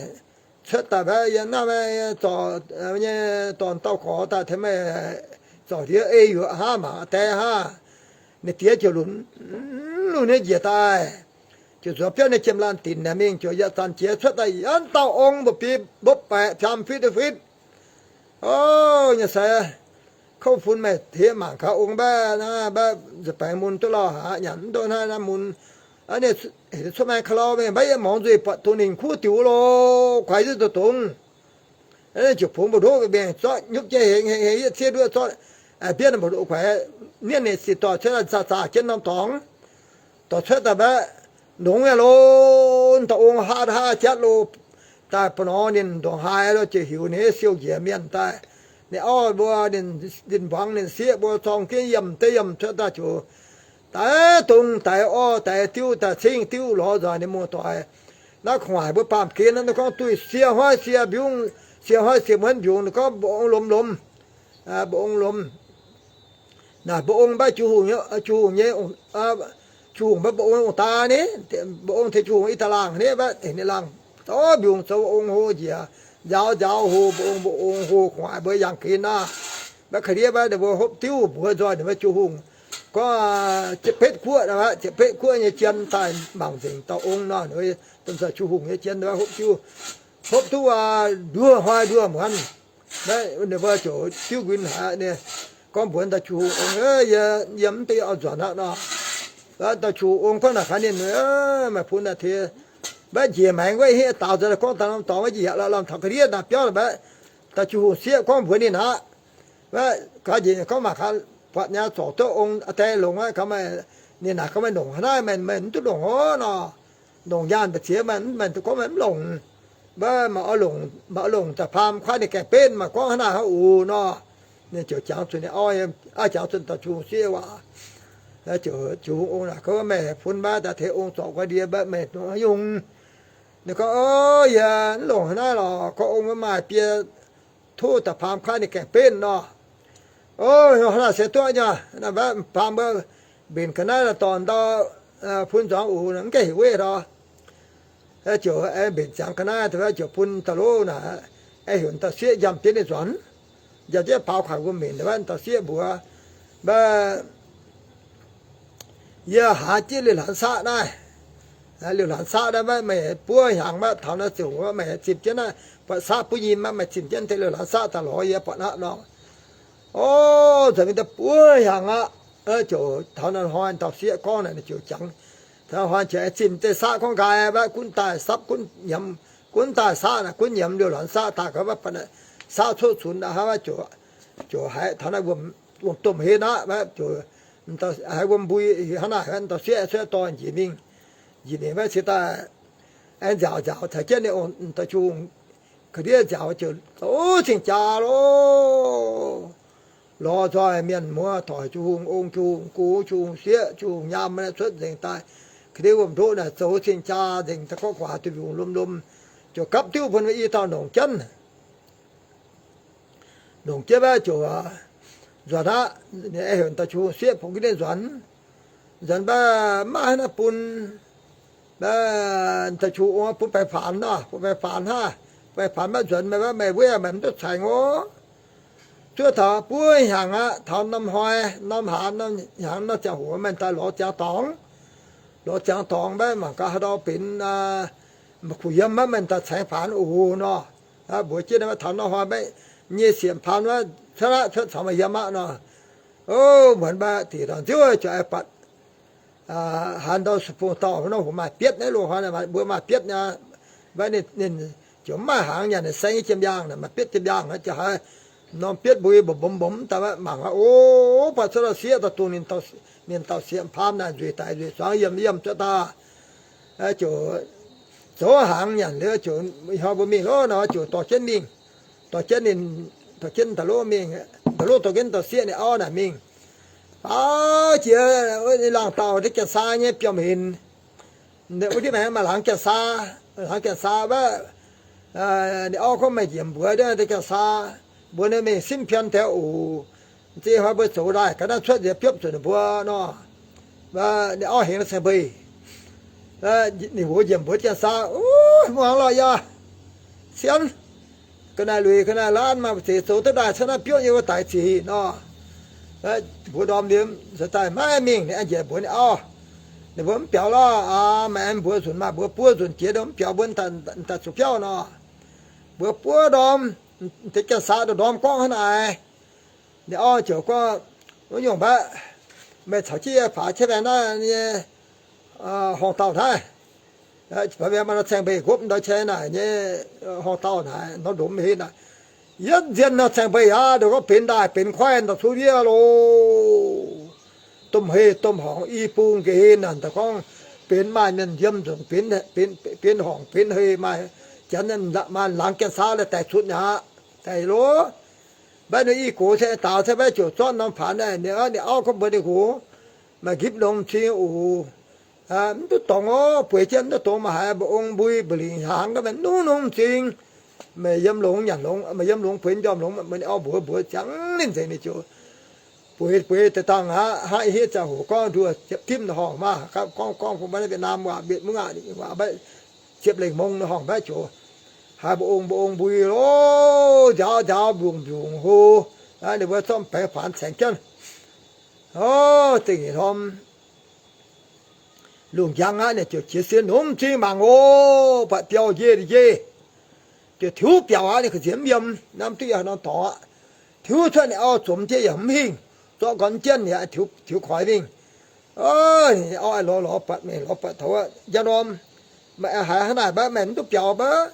cuotv daaih mbaeqv yie naaiv, meih zorc nyei dorn dauh gorx daaih tengx meih zorc ndiev ei yuoqc hnangv, mangc die hnangv. Ninh diex ziouc lunx, lunx nyei njiec daaih, ziouc nzuonx biauv nyei jiem laanh dinc naaic mingh, ziouc yietc zanc jiex cuotv daaih yietc dauh ong mba'biei mbopv baeqc, fiaam fitv fitv. Ov, nyei se kouv fun meih hlieqv mangc gaax ong mbaeqv naaiv, mbaeqv nzuih baengx mun duqv lauh haic, nyanc mv duqv naaiv, naaiv mun. Ninh cuotv maengx ka'lau mingh, mbaeqv yietv mungz nzuih buatc dongh ninh kuv diux loh, kuaix nzunc dongh dongh. Ziouc bungx mbu'ndoqv mingh zorqv nyupv jienv hengx hengx hengx yietv ciev nduov zorqv bienv mbu'ndoqv kuaix, nienh ninh sic dorh cuotv zaah zaah jienv norm dorngx, dorh cuotv daaih mbaeqv, longx nyei loh, dauh ong haav haav jatv loh, daaih ba'nor ninh ndongc haaix lo ziouc hiuc ninh siou njiec mienh daaih. Ninh auv mbuo, ninh mbuangz ninh sieqv mbuo zorng jienv yiem deix yiem cuotv daaih ziouc daix dongh daix orv daix diuv daaih cingv diuv lorz nzoih ninh muoz-doic. Naaiv gu'nguaaic mbuo baamh gen naaiv gorngv duih sie hnoi sie mbiungz, sie hnoi sie muonz mbiungz, ninh gorngv mbu'ong lomz lomz, mbu'ong lomz. Naaic mbu'ong mbaeqv Juv-Hungh nyei, Juv-Hungh nyei, Juv-Hungh mbaeqv mbu'ong ong-daa ni, mbu'ong tengx Juv-Hungh i da'laangh ni, mbaeqv tengx ninh laangh, zorqv mbiungz zoux ong hlo njiec, nzaaux nzaaux hlo, mbu'ong mbu'ong hlo, gu'nguaaic mbuo yangh gen naaiv. Mbaeqv ka'ndiev mbaeqv ninh mbuo hopv diuv mbuox nzoih ninh mbuo Juv-Hungh gorngv, ziepc betv guoqv, ziepc betv guoqv nyei jien daaih mangc nzengc dauh ong nor, ninh mbuo domh nzoih Juv-Hungh nyei jien mbaeqv hopv diuv, hopv duqv nduov hnoi nduov muonz. Ninh mbuo ziouc diuv nquin haic, gorngv mbuox dauh Juv-Hungh, Yie, yie mv deix oix nzuonx aqv nor. Dauh Juv-Hungh ong gorngv naaic gaax ninh, Meih fun naaic teix mbaeqv njiec maengx wuov, hingv daaux nzuonx gorngv daaih norm dorngx wuov, njiec lamh taux ga'ndiev naaic biauv mbaeqv. Dauh Juv-Hungh sieqv gorngv mbuox ninh aqv. Gaax njiec gorngv mangc gaax, buatc nyei zorc duqv ong deix longx aqv, gaax meih, ninh naaic gorngv meih longc haaix naaiv, meih, meih mv duqv longc oc nor. Longc nyaanh mbu'ziex meih, meih gorngv meih mv longc. Mbaeqv maaih oix longc, maaih oix longc da'faam kuaaiv ninh gaengh benv, maaih gorngv hnangv naaic hnangv uc nor. Ninh ziouc jangx zuqc ninh auv, jangx zuqc dauh Juv-Hungh sieqv waac. Ziouc Juv-Hungh ong naaic gorngv, Meih fun mbaeqv daaih teix ong zorc guai ndie mbaeqv meih haaix nyungc? Ninh gorngv, Ov, yie mv longc haaix naaiv lorqc. Gorngv ong mbuo maaih biei tov da'faam kuaaiv ninh gaengh benv nor. Ov, hnangv naaic se duqv nyei. Mbaeqv faam mbuo mbenc ga'naaiv dorh ndau fun nzuangx uc mv gaengh heuc weiv lorqc. Ziouc mbenc ziangx ga'naaiv ziouc bun dauh lov naaic, heuc dauh sieqv njamv jienv ninh nzuonx. Njamv jienv faaux kuaaic wuom-minc, dauh sieqv mbuox, Mbaeqv yie hlaax jienv liuz laanh saqv naaiv. Liuz laanh saqv naaiv mbaeqv meih buov hnyangx mbaeqv taux naaiv ziouc meih zimh jienv naaiv, buatc saqv buov nyim mbaeqv meih zimh jienv deix liuz laanh saqv daaih lorz yie buatc aqv nor. Ov, nzengc mingh daaih buov hnyangx aqv. Ziouc taux naaiv hnoi dauh sieqv gorngv naaic, ninh ziouc jangx. Taux hnoi ziouc zimh deix saqv gorngv nqaai mbaeqv gunv daaih sapv gunv nyiemz, gunv daaih saqv naaic gunv nyiemz liuz laanh saqv daaih gaax mbaeqv saqv coqv cunx aqv, ziouc haiz taux naaiv wuom-domh henv aqv, ziouc haiz wuom mbui hnangv naaic, dauh sieqv cuotv dorh njiec mingh. Njiec mingh mbaeqv cingx daaih aengx nziaauc nziaauc caux jienv ninh ong dauh Juv-Hungh ga'ndiev nziaauc ziouc zoux cing-jaa loh. Lorz nzoih mienh muoz doic, Juv-Hungh ong, Juv-Hungh gu, Juv-Hungh sieqv, Juv-Hungh nyaam cuotv nzengc daaih. Ga'ndiev wuom-ndoqv naaic zoux cing-jaa nzengc daaih, gorngv guaax duqv mbiungc lomh lomh. ziouc gapv diuv bun i dauh longc jienv. Longc jienv maiv ziouc nzuonx aqv. Ninh heuc da'qu sieqv bungx jienv ninh nzuonx. Nzuonx maiv maaih haaix nyungc bun. Maiv, da'qu ong bun baengh faanx nor, bun baengh faanx hnangv. Baengh faanx maiv nzuonx, meih maiv, meih weiv meih mv duqv caengx oc. Zuov taux buov hnyangx aqv, taux norm hnoi, norm hlaax, norm hnyangx, norm ziangh hoc meih daaih lorz ziangx dorngx. Lorz ziangx dorngx maiv mangc gaax haaix ndau benx kuh yiem maiv, meih daaih caengx faanx oc nor. Mbuox jienv maiv taux norm hnoi maiv nyei siemx paan maiv cuotv aqv, cuotv caux meih yiem aqv nor. O, muonz maiv dingc dorngx nziouv ziouc ai buatc haaix ndau su-bungh dauh nor, hoc maaih bietv naaiv loz-hnoi mbuo maaih bietv nyei. Maiv ninh, ninh ziouc mv maaih hnaangx nyanc, ninh saeng jiem yaangh, maaih bietv jiem yaangh, ziouc haiz norm bietv mbui mbomx mbomx mbomx daaih maiv mangc aqv. O, buatc cuotv dauh sieqv daaih dungx ninh, ninh dauh siemx paan naaic nzueic daic nzueic zuangx yiem, yiem cuotv daaih. Ziouc zoux hnaangx nyanc liuz ziouc ih hnoi mbuo mingh loh nor, ziouc dorh jienv mingh, dorh jienv ninh, dorh jienv da'lov mingh, da'lov dorh jienv dauh sieqv ninh auv naaic mingh. Faaux jiex laangh dauh deix Janx-Saa nyei biomv hinc. Wuov ndiev maaih laangz Janx-Saa, laangz Janx-Saa maiv, ninh auv gorngv, meih njiec mbuox deix Janx-Saa, mbuox ninh mingh simv pien deix oc. Zinh hnoi mbuo zoux daaih ga'naaiv cuotv nziex biopv zuqc ninh mbuo nor. Ninh auv hengx nor caeng-mbei. Ninh mbuo njiec mbuox Janx-Saa, muangx lorqc yaac sienx. Ga'naaiv luic ga'naaiv laanh maaih zeix zoux duqv daaih cuotv naaiv biopv nyei wuov daaih zic nor. Mbuox ndorm liuz nzuonx daaih maiv mingh, ninh aengx njiec mbuox ninh auv, ninh mbuo mv biaux lorqc. Maaih aengx mbuox nzunc, maaih mbuox buov nzunc jiex, mv biaux mbuo daaih zuqc biauv nor. Mbuox buov ndorm, deix Janx-Saa ndorm gorngv hnangv naaic. Ninh auv ziouc gorngv, wuov nyungc mbaeqv, meih caux jienv yie faaux jienv maengx naaiv nyei horngh dauh naaiv. Maaih nor caeng-mbei nqopv ndau cie naaic nyei horngh dauh naaic nor, ndongc hei naaic, yietv nzien nor caeng-mbei aqv, ndongc gorngv benx ndaaih benx kuaaiv ndau cuotv ndiev loh. Domh hei domh horngc i bung nqa'haav naaic, ndongc gorngv benx maaih mienh yiem nzunc, benx horngc benx hei maaih, janx maaih laangz Janx-Saa la'daaih cunx aqv, daaih loh. Mbaeqv ninh i gox se daaux se mbaeqv ziouc zorqv norm faanx, ninh auv gorngv mbuox ninh nqox, maaih nqipv longx cing oc. Mv duqv dorngx oc, bueix jienv mv duqv dorngx, maaih haiz mba'ong mbui mba'lingc hnaangx, maaih nungv nungv cing. Meih yiem longx nyanc longx, meih yiem longx bueix njormh longx, mbuox ninh auv mbuox mbuox ziangx ninh nzengc, ninh ziouc bueix bueix daaih dangh aqv. Hnangv ih hiuv ziangh hoc gorngv nduoh ziepc dimv horngh maah, gorngv gorngv bun maiv Việt Nam waac, Việt Nam waac, ziepc lengh mong horngh mbaeqv ziouc haiz mba'ong mba'ong mbui loh, nzaaux nzaaux mbiungc mbiungc hlo. Ninh mbuo zorqv baengx faanx caengx jienv. O, dingh norm lungh njang aqv, ninh ziouc qiex sin nungx m'zing mangc oc, buatc biauv njiec njiec, ziouc tiux biaux aqv. Ninh ga'nziex mv yiem, naaiv mv duqv yiem haaix norm dorngx aqv. Tiux cuotv ninh auv zomx jienv yaac mv hingh, zorqv nqorn jienv yaac tiux koix mingh. Ninh auv lorz lorz buatc mingh, lorz buatc taux njang norm, meih haiz hnangv naaic mbaeqv, meih mv duqv biaux mbaeqv.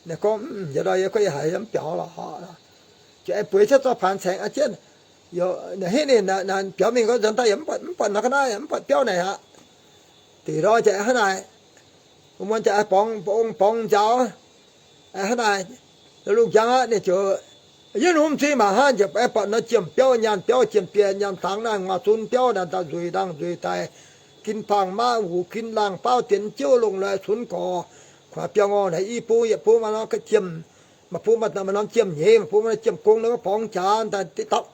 Ninh gorngv, Yie gorngv yie haiz mv biaux lorqc. Ziouc aengx bueix cuotv zorqv faanx caengx jienv. Ninh henv ninh biaux mingh gorngv nzuonx daaih yaac mv buatc nor ga'naaiv, mv buatc biauv naaic aqv. Dingh ndorm ziouc hnangv naaic, muonz ziouc aengx borngz, ong borngz nzaaux. Hnangv naaic, lungh njang aqv, ninh ziouc yiem hungh m'zing mangc hnangv, ziouc aengx buatc nor jiem biauv, nyaanh biauv, jiem biauv nyaanh dangx naaiv, nguaaz zunv biauv naaic, nzueic ndaangc nzueic daic, gin bangh maiv wuc, gin laangh baauv dienx jouv, longc loix cunx gorx, kuaaiv biauv ngorh naaic i bung yietc bung maaih norm jiem, maaih bung maaih norm jiem nyeiz, maaih bung maaih norm jiem gong, naaiv gorngv borngz jaax daaih diqv dorngv.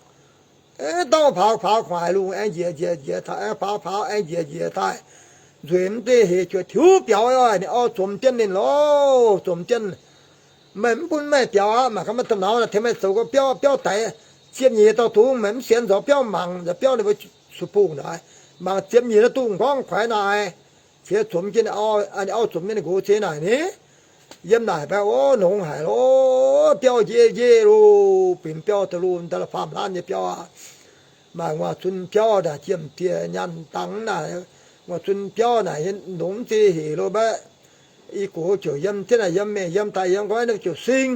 Aengx dorngv faaux faaux, kuaaiv lungh aengx njiec njiec njiec daaih, aengx faaux faaux aengx njiec njiec daaih, nzueic mv duqv hec, ziouc tiux biaux oc. Ninh auv zomx jienv ninh loh, zomx jienv, Meih mv bun meih biaux aqv. Mangc gaax, maaih domh nauz naaic tengx meih zoux gau, biauv, biauv daic ziepc nyeic dauh dungz, meih mv sienx nzorx biauv mangc, nzorx biauv ninh mbuo suv bungh naaic, mangc ziepc nyeic dauh dungz gorngv kuaaiv naaic. Ciex zomx jienv ninh auv, ninh auv zomx jienv ninh nqox ciex naaic ni, yiem naaic mbaeqv, o, longx haic loh, biauv njiec njiec loh, benx biauv da'lungh da'faam laanh nyei biauv aqv. Maaih nguaaz zunv biauv naaic, jiem dieh nyaanh dangx naaic, nguaaz zunv biauv naaic, longx mv zeiz hec loh mbaeqv. I gox ziouc yiem jienv naaic, yiem mingh yiem daaih yiem nqoi, ninh mbuo ziouc sing.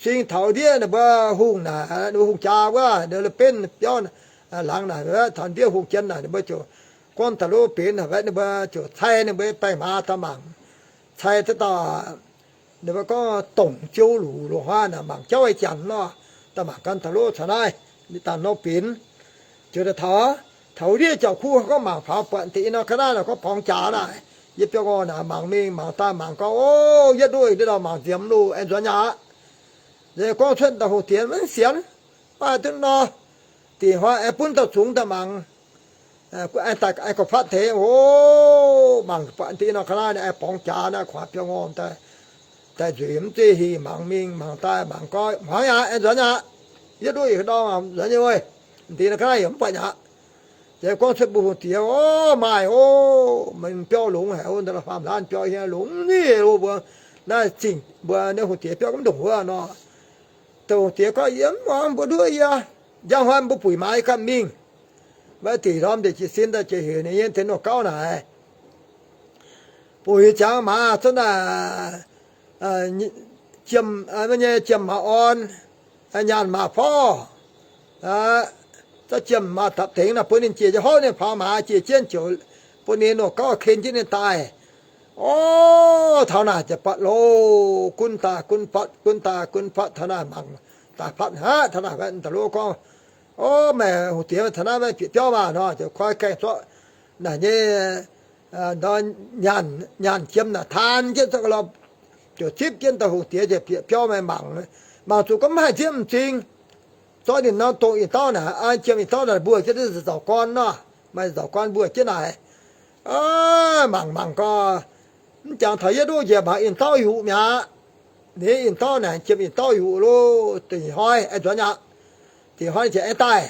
Sing taux ndiev ninh mbuo hungh naaic, ninh mbuo hungh jaa wuov, ninh mbuo benv biauv laangz naaic, taux ndiev hungh jien naaic, ninh mbuo ziouc gorngv da'lov benx naaic, ninh mbuo ziouc cai ninh mbuo baengh hmaaz daaih mangc. Cai duqv daaih, ninh mbuo gorngv dongc ziouv luc loh hnangv naaic, mangc jauv janx nor, daaih mangc gan da'lov caux naaiv, daaih nor benx. Ziouc daaih taux, taux ndiev jauv-kuv gorngv mangc faaux buatc deix i norm ga'naaiv naaic gorngv borngz jaax naaic, Yie biauv ngorh naaic mangc mingh mangc daaih mangc gorngv, o, yietv nduqc ndiev ndau mangc nziemx loh, aengx nzuonx aqv. Nzengc gorngv cuotv daaih hungh diex maiv sienx, maaih duqv nor, dingc hnoi aengx bun dauh zungx daaih mangc. Aengx gauh fatv tengx, o, mangc buatc ndiev nor ga'naaiv aengx borngz jaax naaiv kuaaiv biauv ngorh daaih, daaih nzueic mv zeiz hingh mangc mingh mangc daaih mangc gorngv hmuangx aqv, aengx nzuonx aqv. Yietv nduqc yietc ndau nzuonx nyei, ndiev nor ga'naaiv yaac mv buatc aqv. Yie gorngv cuotv mbuox hungh diex, o, maaih o, meih biauv longx haic, o, ndau faam laanh biauv hieh longx nyei loh mbuo. Naaiv zingh mbuo nyei hungh diex biauv mv ndongc wuov nor. Dongh hungh diex gorngv, yie mv muangx mbuo nduov yie. Njang hnoi mbuo buic maaiz ganh mingh. Maiv dingc ndorm ndeic jiez sin daaih jiex heuc ninh nyei deix nor gauv naaic, buic ziangx maaiz cuotv naaic, jiem, nyei jiem maaiz orn, nyaanh maaiz forv, za'jiem maaiz dapc dengx naaic bun ninh jiex jienv hov, ninh faaux maaiz jiex jienv ziouc bun ninh nor gauv ken jienv ninh daaih. O, taux naaic ziouc buatc loh, gunv daaih gunv fatv, gunv daaih gunv fatv, taux naaic mangc daaih fatv aqv. Taux naaic ndau-lov gorngv, o, meih hungh diex taux naaiv meih bieqc biauv maah nor, ziouc koi gaengh zorqv naaic nyei nyaanh jiem naaic taan jienv zorqv ga'lorm, ziouc zipv jienv dauh hungh diex ziouc bieqc biauv maengx mangc. Mangc zuqc gorngv mv haih nziev m'zing. Zorqv ninh norm dongh ih dauh naaic, jiem ih dauh naaic mbuo jienv nzauc gorn nor, maaih nzauc gorn mbuo jienv naaic. Mangc mangc gorngv, mv jangx taux yietv nduqc njiec mangc in-dauh yuqc mi'aqv. Ninh in-dauh naaic jiem in-dauh yuqc loh, dingc hnoi aengx nzuonx aqv. Dingc hnoi ziouc aengx daaih,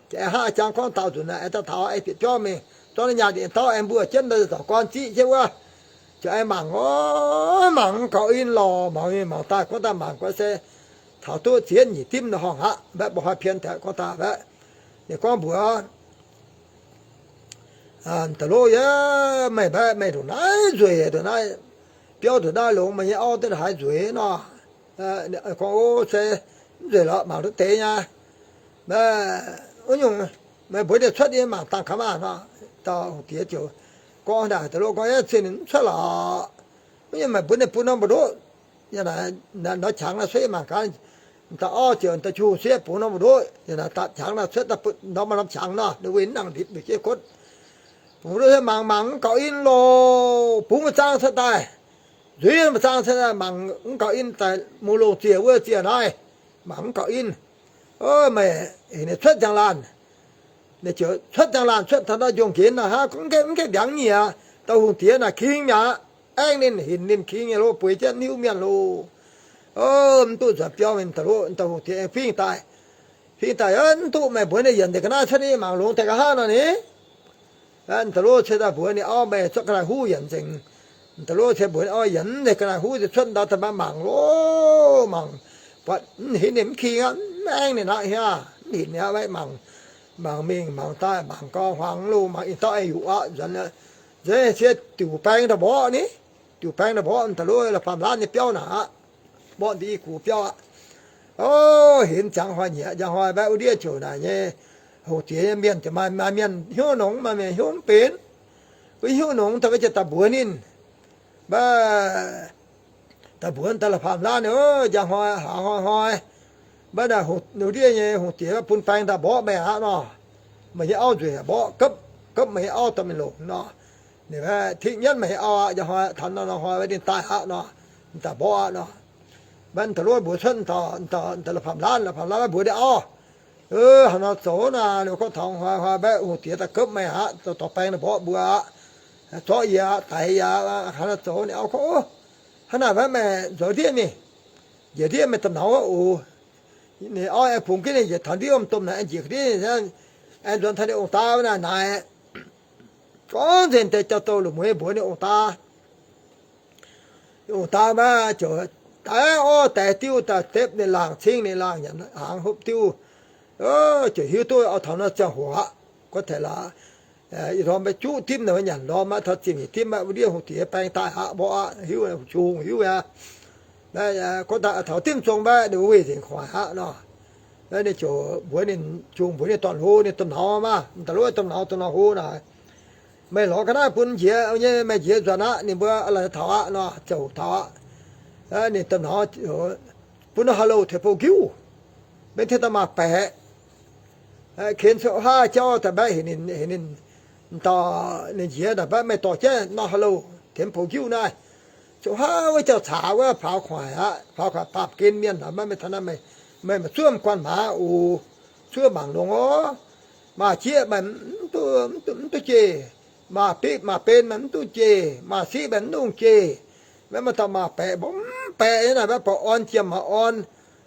ziouc aengx hnangv jangx gorngv daaux nzunc naaic aengx daaih taux aengx bieqc biauv mingh, zorqv ninh nyaanh in-dauh aengx mbuo jienv nzauc gorn ziqv jienv wuov. Ziouc aengx mangc, mangc mv gaux in lorh, mangc mingh mangc daaih gorngv daaih mangc gorngv se taux duqv ziex nyic dimv nor horngh aqv, mbaeqv mbuo hnoi pien daaih gorngv daaih mbaeqv. Ninh gorngv mbuox da'lov, yie, meih mbaeqv meih ndongc naaiv nzueic, ndongc naaiv biauv ndongc naaiv longx, meih nyei auv duqv haaix nzueic nor. Gorngv, o, se mv nzueic lorqc, mangc duqv deix nyei. Wuov nyungc, meih mbuox ninh cuotv nyei mangc dangh kamv maah nor. Dauh hungh diex ziouc gorngv naaic, da'lov gorngv, yie zienh ninh mv cuotv lorqc. Wuov nyungc meih mbuox ninh bun norm mbu'ndoqv, yie naaic, nor qangx naaiv cuotv nyei mangc gaax. Da'orv ziouc da'juh sieqv bungx norm mbu'ndoqv, yie naaic dapv qangx naaiv cuotv daaih bun norm norm qangx nor, ninh wuov naaiv nangc ndipc mbuo jienv kotv. Bungx mbu'ndoqv mangc mangc mv gaux in loh, bungx mbu'zang cuotv daaih. Nzuiz mbu'zang cuotv daaih mangc mv gaux in daaih, mungh longh ziec wuov ziec naaiv, mangc mv gaux in. O, meih, ninh cuotv njang laanh. Ninh ziouc cuotv njang laanh cuotv taux ndau njongc nqenx naaic hnangv, mv gaengh mbiaangx nyiec. Dauh hungh diex naaic king mi'aqv. Aengv ninh hinc ninh king nyei loh, bueix jienv mv hiuv mienh loh. O, mv duqv nzuonx biauv mingh, da'lov dauh hungh diex aengx fingx daaih. Fingx daaih, mv duqv, meih mbuox ninh yienc nzengc ga'naaiv cuotv nyei mangc longx deix nqa'haav nor ni. Da'lov ceix daaih mbuox ninh auv, meih zorqv ga'naaiv huv yienc nzengc. Da'lov ceix mbuox ninh auv yienc nzengc ga'naaiv huv, cuotv ndau daaih maiv mangc loh, mangc buatc mv hinc ninh mv king aqv, mv aengv ninh aqv, mv hinc ninh aqv, maiv mangc. Mangc mingh mangc daaih mangc gau, hmuangx loh, mangc in-dauh aengx yuqc aqv. Nzuonx, nzuonx siex diuc baeng ndau mborqv ni, diuc baeng ndau mborqv, da'lov la'faam laanh nyei biauv naaic aqv. Mborqv ndiev i gux biauv aqv. O, hinc ziangx hnoi nyieqc njang hnoi mbaeqv wuov ndiev ziouc naaic nyei, hungh diex nyei mienh ziouc maaih, maaih mienh hnyouv nongx, maaih mienh hnyouv mv benx. Mbuo hnyouv nongx daaih mbuo ziouc daaih mbuox ninh, mbaeqv daaih mbuox daaih la'faam laanh, njang hnoi hlaax hnoi hnoi, mbaeqv naaic hungh, wuov ndiev nyei hungh diex bun baeng daaih mborqv meih aqv nor. Meih nyei auv nzueic mborqv gapv, gapv meih nyei auv dorh mingh longc nor. Ninh mbaeqv tingv nyienv meih nyei auv aqv, njang hnoi taux nor, nor hnoi mbaeqv ninh daaih aqv nor, ninh daaih mborqv aqv nor. Mbaeqv da'lov mbuox cuotv daaih la'faam laanh, la'faam laanh mbaeqv mbuox ninh auv, haaix nor zoux naaic, ninh gorngv taux hnoi hnoi mbaeqv hungh diex daaih gapv meih aqv, dorh baeng daaih mborqv mbuo aqv, zorqv yie aqv, daix yie aqv. Haaix nor zoux? Ninh auv gorngv, ov, hnangv naaic mbaeqv meih nzuonx ndiev mingh, njiec ndiev meih domh nauz wuov oc. Ninh auv aengx bungx jienv ninh njiec taux ndiev wuom domh naaic, aengx njiec ndiev, aengx nzuonx taux ninh ong-daa naaic, naaic gorngv nzengc deix jauv-douh lungh mueiz mbuox ninh ong-daa. Ong-daa mbaeqv ziouc daix orv daix diuv daaih depv ninh laangh, cingv ninh laangh, nyanc hnaangx hopv diuv, ziouc hiuv duqv taux nor ziangh hoc aqv. Gorngv taux laaix, ih ndorm mbaeqv juqv dimv naaic, nyanc ndorm aqv, taux ziepc nyeic dimv aqv, wuov ndiev hungh diex baeng daaih aqv, mborqv aqv, hiuv, jung hiuv aqv. Gorngv taux dimv zong mbaeqv ninh weih nzengc hoic aqv nor. Ninh ziouc mbuox ninh, jung mbuox ninh dorn-hlo, ninh domh nauz maah, da'lov domh nauz, domh nauz-hlo naaic, meih lorz ga'naaiv bun njiec nyei, meih njiec nzuonx aqv, ninh mbuo laih taux aqv nor, ziouc taux aqv. Ninh domh nauz bun nor haaix louh tengx bou nqiuv, mbenc tengx daaih maah baeqc. Ken cuotv haav jauv daaih mbaeqv heuc ninh, heuc ninh, dauh ninh njiec daaih mbaeqv meih dorh jienv nor haaix louh. Tienx poux njiuv naaiv, zoux haaix wuov jauv caax wuov, faaux kuaaic aqv, faaux kuaaic baamh gen mienh aqv. Maiv, meih taux naaiv, meih maaih zuov guanh maaz oc, zuov mangc longx orv. Maaz-jieqv meih mv duqv jieqv, maaz-bipv maaz-ben meih mv duqv jieqv, maaz-siqv meih mv dungx jieqv. Maiv maaih dauh maaz-baeqc, mbuo mv baeqc nyei naaic, maiv baac orn jiem maaz orn,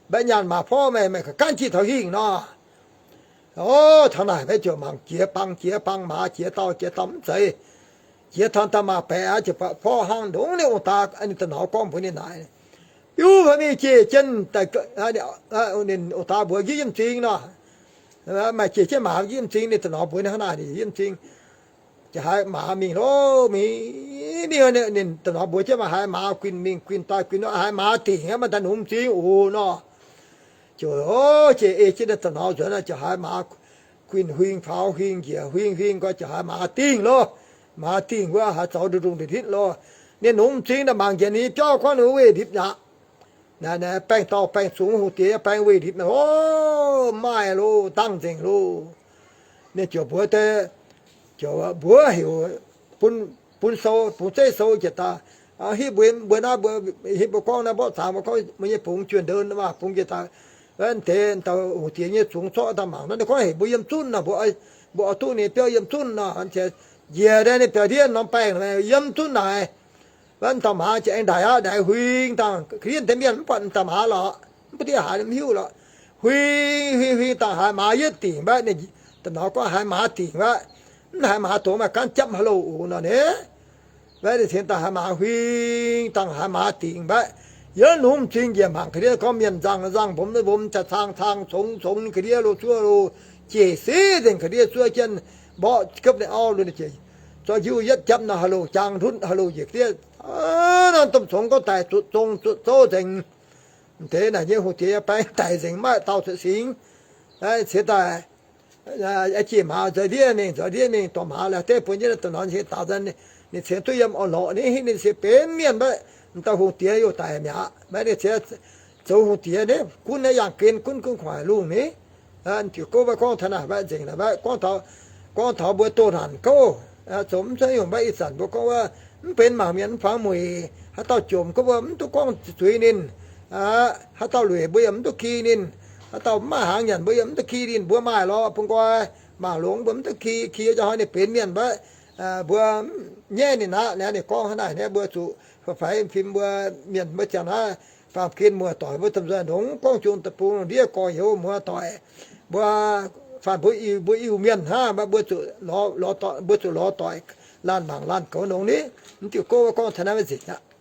mbaeqv nyaanh maaz porv meih, meih ga'ganv jieqv taux hingh nor. Ov, taux naaic maiv ziouc mangc jiex bang jiex bang, maaz jiex dauh jiex dauh mv zeiz. Jiex taux dauh maaz-baeqc aqv, ziouc buatc porv hnangv ndongc ninh ong-daa, ninh da'naux gorngv mbuox ninh naaic, biuv fai mingh jiex jienv, ninh ong-daa mbuox njiec yiem m'zing nor. Maaih jiex jienv maaz yiem m'zing, ninh da'naux mbuox ninh hnangv naaic, ninh yiem m'zing. Jiex haaix maaz mingh loh, mingh, mingh, ninh da'naux mbuox jienv maaih haaix maaz guinh mingh guinh daaih guinh, haaix maaz dingc aqv, maaih daaih nungx m'zing oc nor. Ziouc, ov, jiex ei jienv ninh da'naux nzuonx, ziouc haiz maaz guinh huing faaux huing njiec huing huing nqoi, ziouc haiz maaz dingh loh. Maaz dingh wuov haiz zaux ndongc ndongc nditv loh. Ninh nungx m'zing naaic mangc njiec ninh nyei biauv gorngv ninh weih ndipc aqv. Naaiv baengh dauh baengh zungx, hungh diex nyei baengh weih ndipc aqv. Ov, maaih loh, dangh nzengc loh. Ninh ziouc mbuox deix, ziouc mbuox heuc bun, bun sou, bungx zeiv sou njiec daaih, hitv mbuo, mbuo naaiv, mbuo, hitv mbuo gorngv naaiv mborqv zangx, mbuo gorngv mbuo nyei bungx juoh ndou maah, bungx njiec daaih. Deix dauh hungh diex nyei zungx zorqv daaih mangc nor, ninh gorngv heuc mbuo yiem zunv nor, mbuo, mbuo oix duqv ninh biauv yiem zunv nor. Njiec daaih ninh biaux ndiev norm baengh yiem zunv naaic. Wuov dauh maaz ziouc aengx ndaix aqv, ndaix huing dangh, ga'ndiev deix mienh mv buatc dauh maaz lorqc, mv baac ndiev haaix mv hiuv lorqc. Huing huing huing dangh haiz maaz yietv dingc mbaeqv, ninh da'naux gorngv haiz maaz dingc mbaeqv, mv haiz maaz dongz maaih gaanv japv haaix loh oc nor ni. Mbaeqv ninh cingx daaih haiz maaz huing dangh haiz maaz dingc mbaeqv, yiem nungx m'zing njiec mangc ga'ndiev gorngv mienh nzangh nzangh, mbomx mbomx, caa cang cang, congx congx, ga'ndiev loh zuov loh, jeic siqv nzengc, ga'ndiev zuov jienv mborqv gopv ninh auv lo, ninh jeic zorqv njiuv yietv japv nor, haaix loh jaang ndutv, haaix loh njiec ga'ndiev, norm domh congx gorngv daic zuqc zong zuqc zouv nzengc. M'deix naaic nyei hungh diex nyei baeng daic nzengc, maaih dauh cuotv singx. Cingx daaih jiex maaz nzoih ndiev mingh, nzoih ndiev mingh dorh maaz laaix deix bun jienv da'naux cingx daaih, ninh cingx duqv yiem orn-lorqc ni, hitv ninh cingx benx mienh mbaeqv, m'dauh hungh diex youh daic mi'aqv. Mbaeqv ninh cingx zoux hungh diex ni, gunv naaiv yangh gen, gunv gunv kuaaic lungh ni. Diuc gouv mbaeqv gorngv taux naaic mbaeqv nzengc naaic mbaeqv gorngv taux, gorngv taux mbuo doh naanc gouv, zoux mv cuotv nyungc mbaeqv ih zanc mbuo gorngv wuov, mv benx mangc mienh mv fangx mueic. Haaix dauh jomc gorngv mbuo mv duqv gorngv zuiz ninh. Haaix dauh lueic mbuo yaac mv duqv ki ninh. Haaix dauh mv maaih hnaangx nyanc mbuo yaac mv duqv ki ninh. Mbuo maaih lorqc bun nqoi, mangc longx mbuo mv duqv ki. Ki jauv hnoi ninh benx mienh mbaeqv, mbuo nyaiv ninh aqv. Naaiv ninh gorngv hnangv naaic, naaiv mbuo zuqc faix-faix fim mbuo mienh mbuo ziangh naaiv, faam-gen muoz-doic mbuo domh nzoih ndongx gorngv jung deic-bung lungh ndiev gorx-youz muoz-doic, mbuo faanh mbuo Iu-Mienh hnangv, mbuo zuqc lorz doic, mbuo zuqc lorz doic laanh mangc laanh goux longx ni. Mv diuh gouv gorngv taux naaiv maiv nzengc aqv.